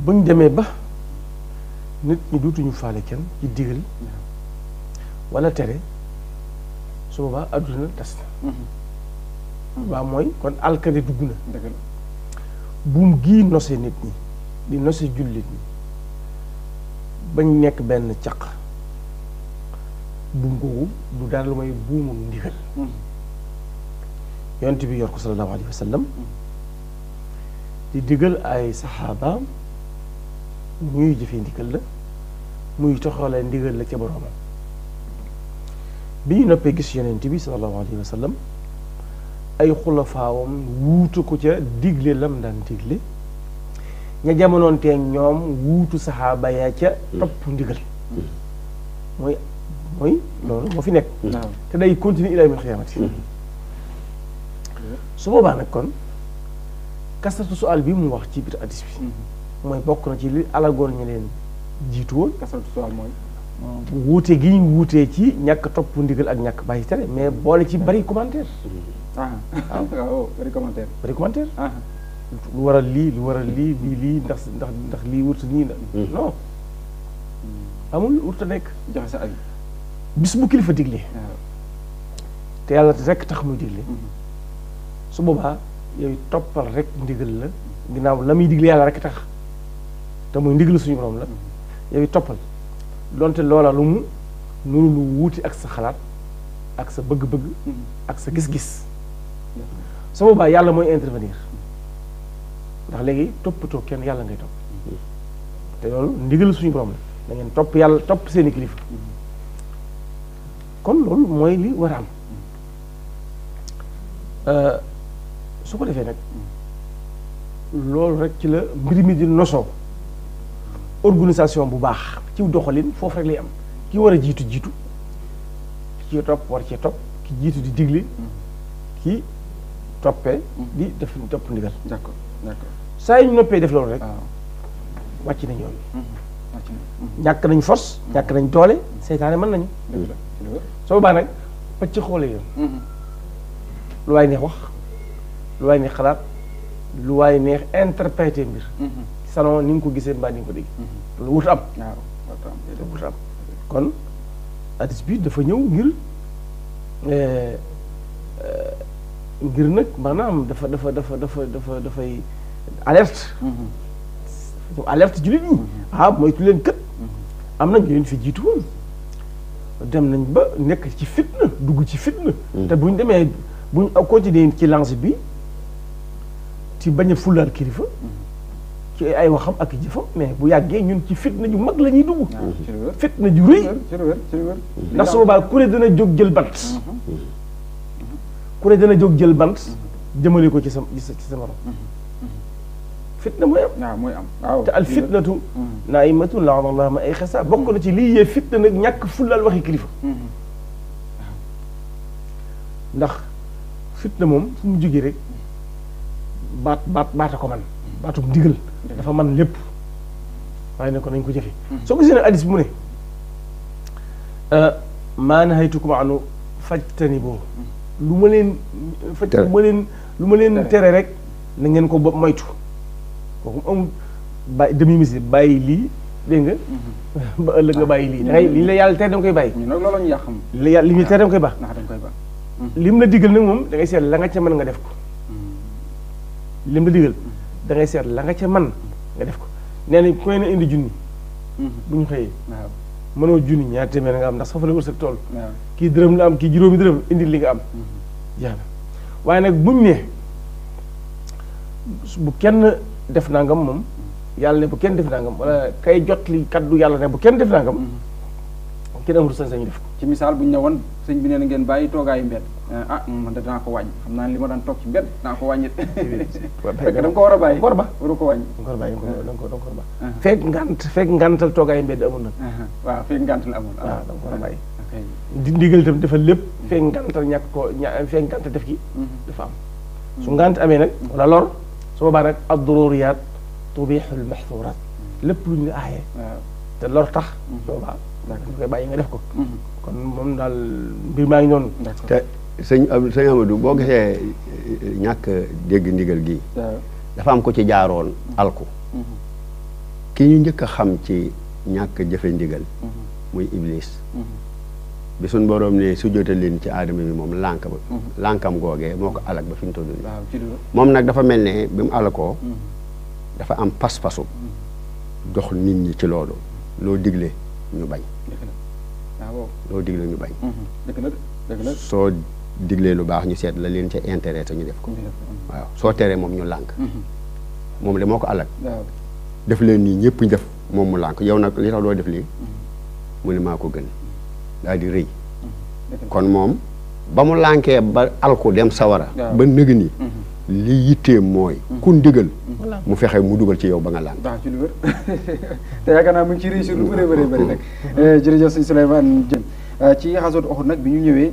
buñ demee ba nit ñi duutuñu faale kenn ci digal wala tere su boobaa adduna tas na waaw mooy kon alkane dugg na buum gii nose nit ñi di nose jullit ñi bañ nekk benn caq buum googu du dara lu may buumu ndigal yonent bi yor ko sallallahu alayhi wa sallam di digal ay saxaabaam ñuy jëfee ndigal la muy toxalee ndigal la ca boroomam bi ñu noppee gis yonent bi sallallahu alayhi wa sallam ay xulafaawam wuutu ko ca digle lam daan digle ña jamonoonte ñoom wuutu saxaaba ya ca topp ndigal mooy loolu moo fi nekk te day continuer ila yawmil xiyaamati su boobaa nag kon kasratu su'aal bi mu wax ci biir hadiis bi mooy bokk na ci li alagoon ñu leen jiitu woon kasratu su'aal mooy wuute gi ñu wuutee ci ñàkk topp ndigal ak ñàkk bàyyi tere mais boole ci bari commentaire waaw bari commentaire lu waral lii lii ndax lii wurtu nii non amul wurta nekk joxe sa avis bis bu kilifa digle te yàlla rek tax muy digle su boobaa yooyu toppal rek ndigal la ginnaaw la muy digle yàlla rek tax te muy ndigal suñu borom la yooyu toppal donte loola lu mu nuru lu wuuti ak sa xalaat ak sa bëgg-bëgg ak sa gis-gis su boobaa yàlla mooy intervenir ndax léegi toppatoo kenn yàlla ngay topp te loolu ndigal suñu borom la da ngeen topp yàlla topp seeni kilifa kon loolu mooy li war a am su ko defee nag loolu rek ci la mbir mi di nosoo organisation bu baax ci doxalin foofu rek lay am ki war a jiitu ki ci topp war cee topp ki jiitu di digle ki toppee di def topp ndigal d'accord saa yu ñu noppee def loolu rek wàcc nañ yoon ñàkk nañ force ñàkk nañ doole seytaane mën nañu soo boobaa nag pacc xoolee yoon lu waay neex wax lu waay neex xalaat lu waay neex interpréter mbir salon ni nga ko gisee mbaa ni nga ko dégg lu wut am kon hadiis bi dafa ñëw ngir nag maanaam dafay alerte jullit ñi moytu leen kët am na ñu leen fi jiitu woon dem nañ ba nekk ci fitna dugg ci fitna te buñ demee buñ continuer ci lancé bi ci bañ a fulaal kilifa ci ay waxam ak jëfam mais bu yàggee ñun ci fitna ju mag la ñuy dugg fitna ju rëy ndax su boobaa ku ne dana jóg jël bant ku ne dana jóg jël bant jëmale ko ci sa morom fitna mooy am te al fitnatu naa'imatun la'ana Allahu man ayqazaha bokk na ci lii yee fitna nag ñàkk fulaal waxi kilifa ndax fitna moom fu mu jógee rek baata ko man baatu ndigal dafa man lépp waaye ne ko nañ ko jëfe soo gisee nag hadiis bi mu ne maa nahaytukum anhu fajtanibuuhu lu ma leen tere rek na ngeen ko moytu kooku amul bàyyi demi misir bàyyi lii dégg nga ba ëllëg nga bàyyi lii da ngay li la yàlla tere da nga koy bàyyi loolu ñu yàq li ñu tere da nga koy baax lim la digal nag moom da ngay seet la nga ca mën nga def ko lim la digal da ngay seet la nga ca mën nga def ko nee na koy na indi junni bu ñu xëyee mënoo junni ñaar téeméer nga am ndax soo fa la wërsëg tool kii dërëm la am kii juróomi dërëm indi li nga am jeex na waaye nag buñ ne bu kenn def nangam moom yàlla ne bu kenn def nangam wala kay jot li kaddu yàlla ne bu kenn def nangam kenn amul sañ-sañu def ko ci misaal bu ñu ne woon sëñ bi nee na ngeen bàyyi toogaayu mbedd man de danaa ko wàññi xam naa li ma daan toog ci mbedd danaa ko wàññi fekk da nga ko war a bàyyi war ba waru ko wàññi da nga ko war a bàyyi da nga ko war a bàyyi fekk ngantal toogaayu mbedd amul nag waaw fekk ngantal amul waaw da nga ko war a bàyyi di ndigal itam dafa lépp fekk ngantal ñàkk ko fekk ngantal def ki dafa am su ngant amee nag wala lor su boobaa nag ad-dururiyaat tubihul mahduraat lépp lu ñu aaye te lor tax su boobaa da koy bàyyi nga def ko kon moom daal mbir maa ngi noonu te sëñ Amadou boo gisee ñàkk dégg ndigal gi dafa am ko ci jaaroon alku ki ñu njëkk a xam ci ñàkk jëfe ndigal muy iblis bi suñ boroom ne su jote leen ci aadama bi moom lànkam googee moo ko alak ba fi ñu toll nii moom nag dafa mel ne bi mu alakoo dafa am pas-pasu dox nit ñi ci loolu loo digle ñu bañ loo digle ñu bañ soo diglee lu baax ñu seet la leen ca intérêt ñu def ko waaw soo teree moom ñu lànk moom de moo ko alak def leen nii ñëpp ñu def moom mu lànk yow nag li tax doo def lii mu ne maa ko gën daal di rëy kon moom ba mu lànkee ba alku dem sawara ba nëg ni li yitteem mooy kun digal mu fexe mu dugal ci yow ba nga lànk waaw ci lu wér te yaakaar naa mu ngi ci réussir lu bëri nag jërëjëf sëñ Souleymane Dieng ci xasootu Uhud nag bi ñu ñëwee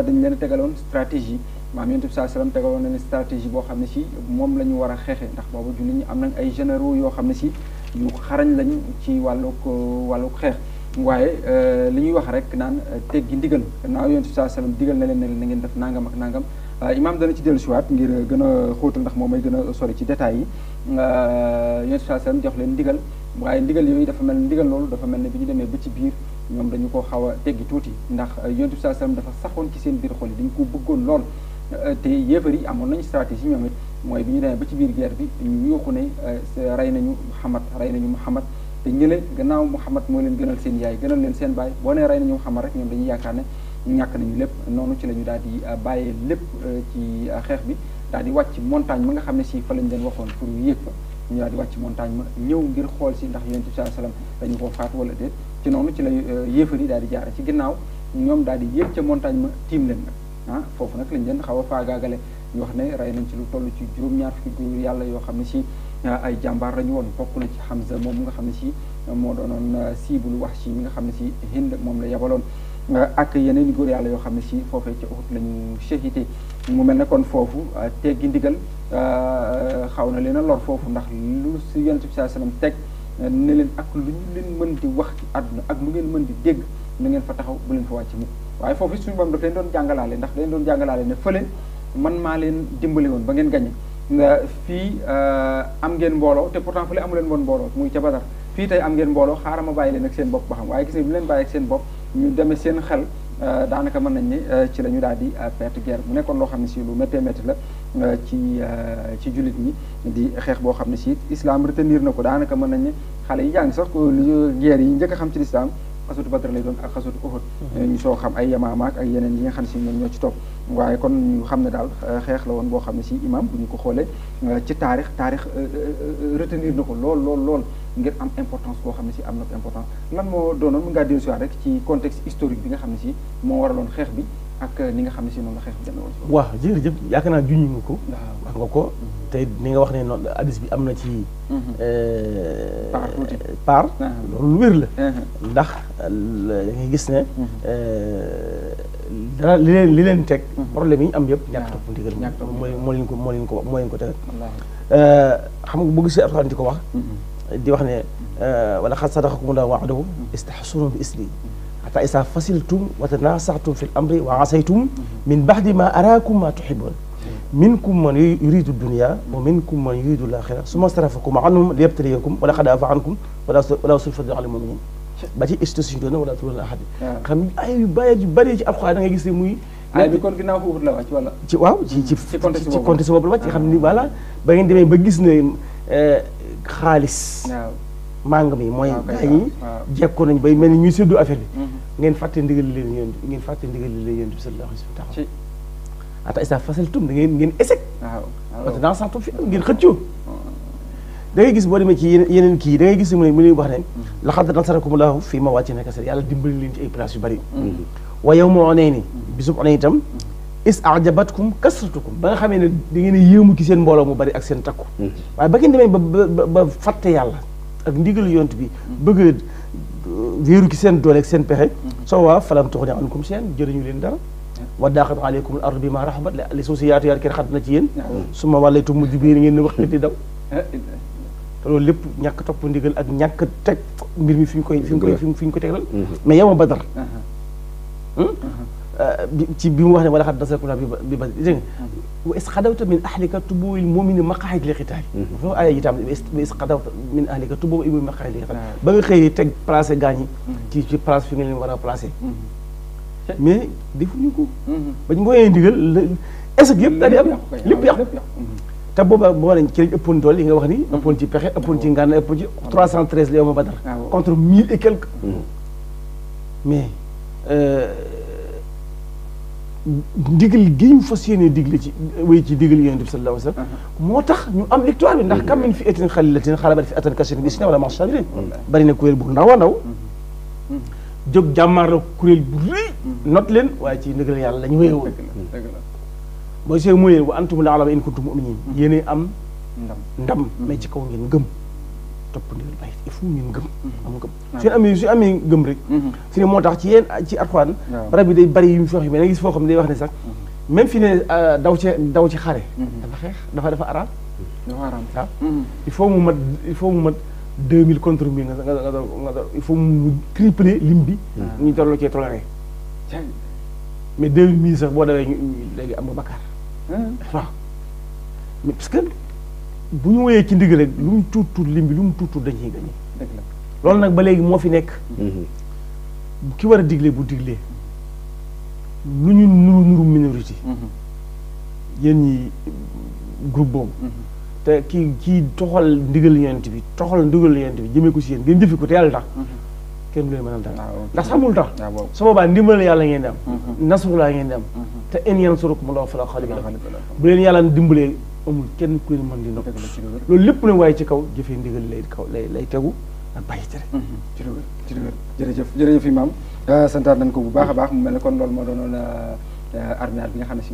dañ leen a tegaloon stratégie maam Yonent bi sallallahu alayhi wasallam tegaloon na ne stratégie boo xam ne si moom la ñu war a xeexee ndax boobu jullit ñi am nañ ay généraux yoo xam ne si yu xarañ lañ ci wàllug xeex waaye li ñuy wax rek naan teggi ndigal gannaaw Yonent bi sallallahu alayhi wasallam digal na leen ne na ngeen def nangam ak nangam imaam dana ci dellu siwaat ngir gën a xóotal ndax moom may gën a sori ci détails yi Yonent bi sallallahu alayhi wasallam jox leen ndigal waaye ndigal yooyu dafa mel ndigal loolu dafa mel ne bi ñu demee ba ci biir ñoom dañu ko xaw a teggi tuuti ndax Yonent bi sallallahu alayhi wasallam dafa saxoon ci seen biir xol yi dañu ko bëggoon lool te yéefar yi amoon nañu stratégie ñoom it mooy bi ñu demee ba ci biir guerre bi ñu yuuxu ne rey nañu Muhammad te ñële gannaaw Muhammad moo leen gënal seen yaay gënal leen seen baay boo nee rey nañu Muhammad rek ñoom dañuy yaakaar ne ñàkk nañu lépp noonu ci la ñu daal di bàyyee lépp ci xeex bi daal di wàcc montagne ma nga xam ne si fa lañ leen waxoon pour yéeg fa ñu daal di wàcc montagne ma ñëw ngir xool si ndax Yonent bi sallallahu alayhi wasallam dañu koo faat wala déet ci noonu ci la yéefar yi daal di jaare ci ginnaaw ñoom daal di yéeg ca montagne ma tiim leen nag foofu nag lañ leen xaw a faagaagale ñu wax ne rey nañ ci lu toll ci juróom-ñaar fukki góor yàlla yoo xam ne si ay jàmbaar lañu woon bokk na ci Hamza moom nga xam ne si moo doonoon siibul Wahshi mi nga xam ne si Hind moom la yabaloon ak yeneen i góor yàlla yoo xam ne si foofee ca Uhud la ñu shahité mu mel ne kon foofu teggi ndigal xaw na leen a lor foofu ndax lu si Yonent bi sallallahu alayhi wasallam teg ne leen ak lu ñu leen mën di wax ci àdduna ak lu ngeen mën di dégg na ngeen fa taxaw bu leen fa wàcc mukk waaye foofu suñu borom daf leen doon jàngalaale ndax dañ doon jàngalaale ne fële man maa leen dimbali woon ba ngeen gañe fii am ngeen mbooloo te pourtant fële amu leen woon mbooloo muy ca Badar fii tey am ngeen mbooloo xaaral ma bàyyi leen ak seen bopp ba xam waaye gis nga bu leen bàyyi ak seen bopp ñu demee seen xel daanaka mën nañ ne ci la ñu daal di perte guerre mu nekkoon loo xam ne si lu méttee métti la ci jullit ñi di xeex boo xam ne si islam retenir na ko daanaka mën nañ ne xale yi jàng sax lu guerre yi njëkk a xam ci l'islam xasutu Badr lay doon ak xasutu Uhud ñu soo xam ay Yamaama ak ay yeneen yi nga xam ne si ñoom ñoo ci topp waaye kon ñu xam ne daal xeex la woon boo xam ne si imam bu ñu ko xoolee ci taarix retenir na ko lool ngir am importance boo xam ne si am na ko importance lan moo doonoon mën ngaa dellu si waat rek ci contexte historique bi nga xam ne si moo waraloon xeex bi ak ni nga xam ne si noonu la xeex bi demee woon si waaw jërëjëf yaakaar naa juñu nga ko wax nga ko te ni nga wax ne noonu hadis bi am na ci part loolu lu wér la ndax da ngay gis ne dara li leen teg problème yi ñu am yëpp ñàkk topp ndigal moo leen ko tegal xam nga bu gisee Alxuraan di ko wax di wax ne wala xad sadaqakumullahu wa'dahu istahsunu bi isri hatta isa fasiltum wa tanasatum fi al-amri wa asaytum min ba'di ma araakum ma tuhibbun minkum man yuridu dunya wa minkum man yuridu al-akhirah summa sarafakum anhum liyabtaliyakum wa laqad afa ankum wala sulfatu ala al-mu'minin ba ci istashhaduna wala tuluna ahad xam ay yu bari ci Alxuraan da ngay gis ne muy ay bi kon ginnaaw Uhud la wàcc wala ci waaw ci contexte boobu la wàcc xam ni voilà ba ngeen demee ba gis ne xaalis màng mi mooy gaa ñi jekkoon nañu bay mel ni ñuy séddu affaire bi ngeen fàtte ndigal leen ngeen fàtte ndigal leen yéen bi sallallahu alayhi wa sallam taxaw ata isa fasaltum da ngeen échec parce que dans sa fi ngeen xëccoo da ngay gis boo demee ci yeneen kii da ngay gis mu ne wax ne laqad nasarakumullahu fii mawaatin kasiir yàlla dimbali leen ci ay place yu bari wa yawma Hunayn bisub Hunayn itam is ajabatkum kasratukum ba nga xamee ne da ngeen a yéemu ci seen mbooloo mu bari ak seen takku waaye ba ngeen demee ba fàtte yàlla ak ndigal yont bi bëgg a wéeru ci seen doole ak seen pexe soo waa falam tuxni ankum shay'an jëriñu leen dara wa daqat aleykum al ardu bima rahabat li suuf si yaatu kenn xat na ci yéen su ma wàllaytum mudbirin ngeen ne wax di daw te loolu lépp ñàkk topp ndigal ak ñàkk teg mbir mi fi ñu ko teglal mais yow ma Badar ci bi mu wax ne wala xat dasal kuna bi ba dégg nga wa is xadawta min ahlika tubuwil mu'mini maqaa'id li qitaal foofu aaya yi tam wa is xadawta min ahlika tubuwil mu'mini maqaa'id li qitaal ba nga xëy teg placé gaañ yi ci place fi nga leen war a placé mais defuñu ko bañ booyee ndigal est-ce que yëpp daal di am lépp yàqu te booba boo nañ ci lañ ëppoon dool yi nga wax ni ëppoon ci pexe ëppoon ci ngànn ëppoon ci 313 la yow ma Badar contre 1000 et quelques mais ndigal gi ñu fas yéene digle ci wéy ci digal yonent bi sallallahu alayhi wa sallam moo tax ñu am victoire bi ndax kam min fi'atin qaliilatin ghalabat fi'atan kaseeratan bi-idhnillaahi wallaahu ma'a as-saabiriin bari na kuréel bu ndaw a ndaw jóg jàmmaarloo kuréel bu rëy not leen waaye ci ndigal yàlla la ñu wéyee woon mooy see mooy wa antumul a'lawna in kuntum mu'miniin yéene am ndam mais ci kaw ngeen gëm topp ndigal bàyyi il faut ngeen gëm am gëm su amee gëm rek fi ne moo tax ci yéen ci Alxuraan barab bi day bari yu mu fi wax yu mais da gis foo xam ne day wax ne sax même fi ne daw ci xare dafa xeex dafa araam waaw il faut mu mat 2000 contre 1000 nga doon il faut mu tripler lim bi ñu door la cee toléré mais 2000 sax boo dawee léegi am nga bakkaar waaw mais parce que bu ñu woyee ci ndig rek lu mu tuut lim bi lu mu tuut dañuy gañe loolu nag ba léegi moo fi nekk ki war a digle bu diglee lu ñu nuru minorité yéen ñi groupe boobu te kii toxal ndigal yonent bi jëmee ko si yéen ngeen jëfi ko te yàlla tax kenn du leen mën a dara ndax xamul tax su boobaa ndimbal yàlla ngeen di am nasrulaa ngeen di am te in yansurukumullahu falaa ghaaliba lakum bu leen yàlla dimbalee amul kenn ku leen mën di nopp loolu lépp nag waaye ci kaw jëfee ndigal lay tegu ak bàyyi tere jërëjëf imam santaat nañ ko bu baax a baax mu mel ne kon loolu moo doonoon arméal bi nga xam ne si